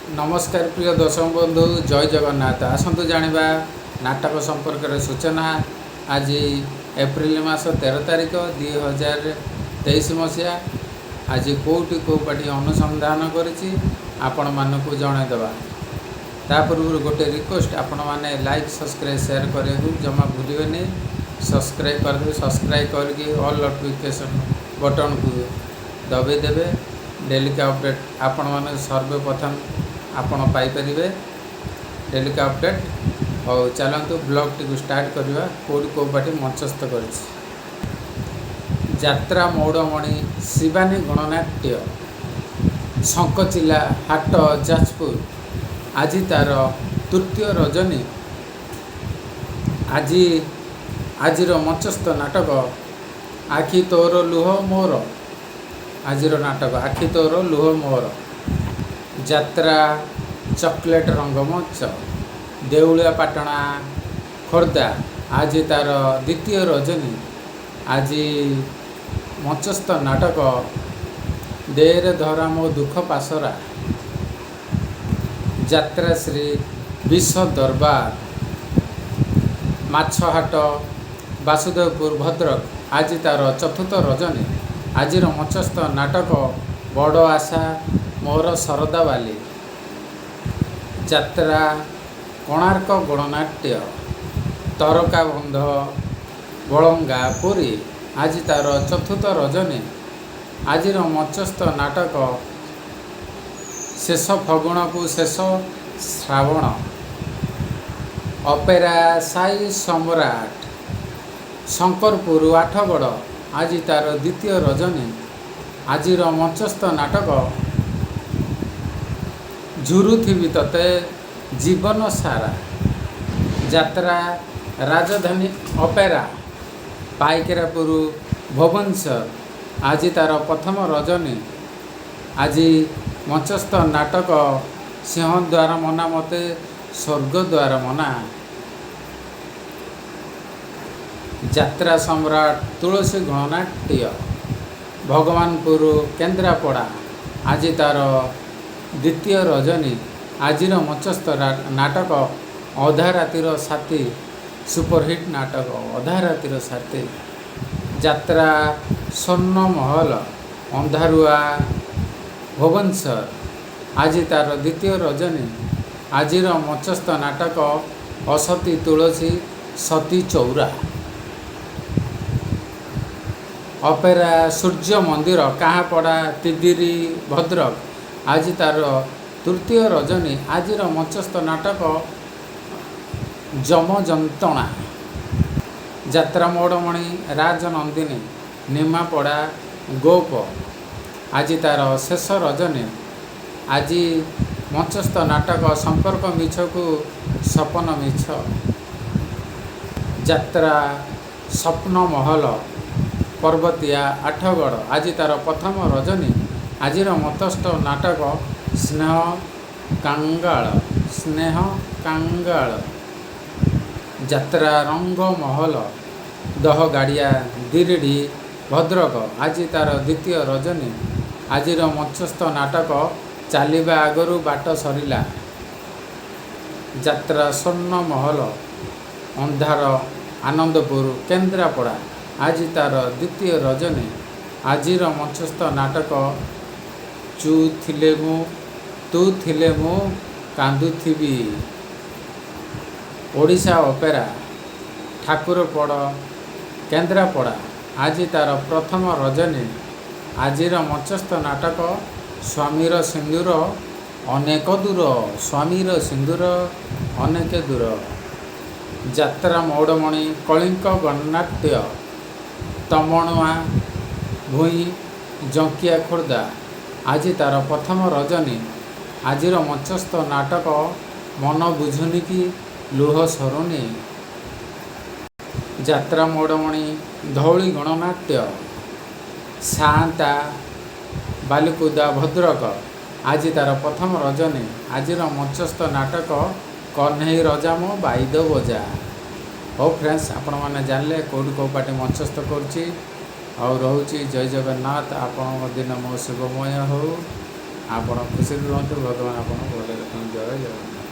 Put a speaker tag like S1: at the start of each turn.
S1: ନମସ୍କାର ପ୍ରିୟ ଦର୍ଶକ ବନ୍ଧୁ, ଜୟ ଜଗନ୍ନାଥ। ଆସନ୍ତୁ ଜାଣିବା ନାଟକ ସମ୍ପର୍କରେ ସୂଚନା। ଆଜି ଏପ୍ରିଲ ମାସ 13 ତାରିଖ, 2023 ମସିହା। ଆଜି କେଉଁଠି କେଉଁ ପାର୍ଟି ଅନୁସନ୍ଧାନ କରିଛି, ଆପଣମାନଙ୍କୁ ଜଣାଇଦେବା। ତା ପୂର୍ବରୁ ଗୋଟେ ରିକ୍ୱେଷ୍ଟ, ଆପଣମାନେ ଲାଇକ୍, ସବସ୍କ୍ରାଇବ୍, ସେୟାର କରିବାକୁ ଜମା ଭୁଲିବେନି। ସବସ୍କ୍ରାଇବ୍ କରିଦେବେ, ସବସ୍କ୍ରାଇବ୍ କରିକି ଅଲ୍ ନୋଟିଫିକେସନ୍ ବଟନ୍କୁ ଦବାଇ ଦେବେ। ଡେଲିକା ଅପଡ଼େଟ୍ ଆପଣମାନେ ସର୍ବପ୍ରଥମ ଆପଣ ପାଇପାରିବେ, ଡେଲିକା ଅପଡ଼େଟ୍। ହଉ, ଚାଲନ୍ତୁ ବ୍ଲଗ୍ଟିକୁ ଷ୍ଟାର୍ଟ କରିବା। କେଉଁଠି କେଉଁ ପାର୍ଟି ମଞ୍ଚସ୍ଥ କରିଛି? ଯାତ୍ରା ମଉଡ଼ମଣି ଶିବାନୀ ଗଣନାଟ୍ୟ, ଶଙ୍କଚିଲା ହାଟ, ଯାଜପୁର। ଆଜି ତାର ତୃତୀୟ ରଜନୀ। ଆଜିର ମଞ୍ଚସ୍ଥ ନାଟକ ଆଖି ତୋର ଲୁହ ମୋର। ଆଜିର ନାଟକ ଆଖି ତୋର ଲୁହ ମୋର। ଯାତ୍ରା ଚକୋଲେଟ୍ ରଙ୍ଗମଞ୍ଚ, ଦେଉଳିଆପାଟଣା, ଖୋର୍ଦ୍ଧା। ଆଜି ତାର ଦ୍ୱିତୀୟ ରଜନୀ। ଆଜି ମଞ୍ଚସ୍ଥ ନାଟକ ଦେରେ ଧରା ମୋ ଦୁଃଖ ପାସରା। ଯାତ୍ରା ଶ୍ରୀ ବିଷ ଦରବାର, ମାଛହାଟ, ବାସୁଦେବପୁର, ଭଦ୍ରକ। ଆଜି ତାର ଚତୁର୍ଥ ରଜନୀ। ଆଜିର ମଞ୍ଚସ୍ଥ ନାଟକ ବଡ଼ ଆଶା ମୋର ଶରଧାବାଲି। ଯାତ୍ରା କୋଣାର୍କ ଗଣନାଟ୍ୟ, ତରକାବନ୍ଧ, ବଳଙ୍ଗା, ପୁରୀ। ଆଜି ତାର ଚତୁର୍ଥ ରଜନୀ। ଆଜିର ମଞ୍ଚସ୍ଥ ନାଟକ ଶେଷ ଫଗୁଣକୁ ଶେଷ ଶ୍ରାବଣ। ଅପେରା ସାଇ ସମ୍ରାଟ, ଶଙ୍କରପୁର, ଆଠଗଡ଼। ଆଜି ତାର ଦ୍ୱିତୀୟ ରଜନୀ। ଆଜିର ମଞ୍ଚସ୍ଥ ନାଟକ ଝୁରୁଥିବି ତତେ ଜୀବନ ସାରା। ଯାତ୍ରା ରାଜଧାନୀ ଅପେରା, ପାଇକରାପୁର, ଭୁବନେଶ୍ୱର। ଆଜି ତାର ପ୍ରଥମ ରଜନୀ। ଆଜି ମଞ୍ଚସ୍ଥ ନାଟକ ସିଂହଦ୍ୱାର ମନା ମୋତେ ସ୍ୱର୍ଗଦ୍ୱାର ମନା। ଯାତ୍ରା ସମ୍ରାଟ ତୁଳସୀ ଗଣନାଟ୍ୟ, ଭଗବାନପୁର, କେନ୍ଦ୍ରାପଡ଼ା। ଆଜି ତାର ଦ୍ୱିତୀୟ ରଜନୀ। ଆଜିର ମଞ୍ଚସ୍ଥ ନାଟକ ଅଧା ରାତିର ସାଥୀ, ସୁପରହିଟ୍ ନାଟକ ଅଧା ରାତିର ସାଥୀ। ଯାତ୍ରା ସ୍ୱର୍ଣ୍ଣମହଲ, ଅନ୍ଧାରୁଆ, ଭୁବନେଶ୍ୱର। ଆଜି ତାର ଦ୍ୱିତୀୟ ରଜନୀ। ଆଜିର ମଞ୍ଚସ୍ଥ ନାଟକ ଅସତୀ ତୁଳସୀ ସତୀ ଚଉରା। ଅପେରା ସୂର୍ଯ୍ୟ ମନ୍ଦିର, କାହାପଡ଼ା, ତିଦିରି, ଭଦ୍ରକ। ଆଜି ତାର ତୃତୀୟ ରଜନୀ। ଆଜିର ମଞ୍ଚସ୍ଥ ନାଟକ ଯମ ଯନ୍ତ୍ରଣା। ଯାତ୍ରା ମଉଡ଼ମଣି ରାଜନନ୍ଦିନୀ, ନିମାପଡ଼ା, ଗୋପ। ଆଜି ତାର ଶେଷ ରଜନୀ। ଆଜି ମଞ୍ଚସ୍ଥ ନାଟକ ସମ୍ପର୍କ ମିଛକୁ ସପନ ମିଛ। ଯାତ୍ରା ସ୍ୱପ୍ନମହଲ, ପର୍ବତିଆ, ଆଠଗଡ଼। ଆଜି ତାର ପ୍ରଥମ ରଜନୀ। ଆଜିର ମଞ୍ଚସ୍ଥ ନାଟକ ସ୍ନେହ କାଙ୍ଗାଳ, ସ୍ନେହ କାଙ୍ଗାଳ। ଯାତ୍ରା ରଙ୍ଗମହଲ, ଦହଗାଡ଼ିଆ, ଦିରିଡ଼ି, ଭଦ୍ରକ। ଆଜି ତାର ଦ୍ୱିତୀୟ ରଜନୀ। ଆଜିର ମଞ୍ଚସ୍ଥ ନାଟକ ଚାଲିବା ଆଗରୁ ବାଟ ସରିଲା। ଯାତ୍ରା ସ୍ୱର୍ଣ୍ଣମହଲ, ଅନ୍ଧାର, ଆନନ୍ଦପୁର, କେନ୍ଦ୍ରାପଡ଼ା। ଆଜି ତାର ଦ୍ୱିତୀୟ ରଜନୀ। ଆଜିର ମଞ୍ଚସ୍ଥ ନାଟକ ଚୁ ଥିଲେ ମୁଁ ତୁ ଥିଲେ ମୁଁ କାନ୍ଦୁଥିବି। ଓଡ଼ିଶା ଅପେରା, ଠାକୁରପଡ଼, କେନ୍ଦ୍ରାପଡ଼ା। ଆଜି ତାର ପ୍ରଥମ ରଜନୀ। ଆଜିର ମଞ୍ଚସ୍ଥ ନାଟକ ସ୍ୱାମୀର ସିନ୍ଦୁର ଅନେକ ଦୂର, ସ୍ୱାମୀର ସିନ୍ଦୁର ଅନେକ ଦୂର। ଯାତ୍ରା ମଉଡ଼ମଣି କଳିଙ୍ଗ ଗଣନାଟ୍ୟ, ତମଣୁଆ ଭୂଇଁ, ଜଙ୍କିଆ, ଖୋର୍ଦ୍ଧା। ଆଜି ତାର ପ୍ରଥମ ରଜନୀ। ଆଜିର ମଞ୍ଚସ୍ଥ ନାଟକ ମନ ବୁଝୁନି କି ଲୁହ ସରୁନି। ଯାତ୍ରା ମଉଡ଼ମଣି ଧଉଳି ଗଣନାଟ୍ୟ, ସାଆନ୍ତା, ବାଲିକୁଦା, ଭଦ୍ରକ। ଆଜି ତାର ପ୍ରଥମ ରଜନୀ। ଆଜିର ମଞ୍ଚସ୍ଥ ନାଟକ କହ୍ନେଇ ରଜା ମୋ ବାଇଦ ବଜା। ହଉ ଫ୍ରେଣ୍ଡସ୍, ଆପଣମାନେ ଜାଣିଲେ କେଉଁଠି କେଉଁ ପାର୍ଟି ମଞ୍ଚସ୍ଥ କରୁଛି। ଆଉ ରହୁଛି, ଜୟ ଜଗନ୍ନାଥ। ଆପଣଙ୍କ ଦିନ ମୋ ଶୁଭମୟ ହେଉ। ଆପଣ ଖୁସିରେ ରୁହନ୍ତୁ, ଭଗବାନ ଆପଣଙ୍କୁ ଭଲରେ ରଖନ୍ତୁ। ଜୟ ଜଗନ୍ନାଥ।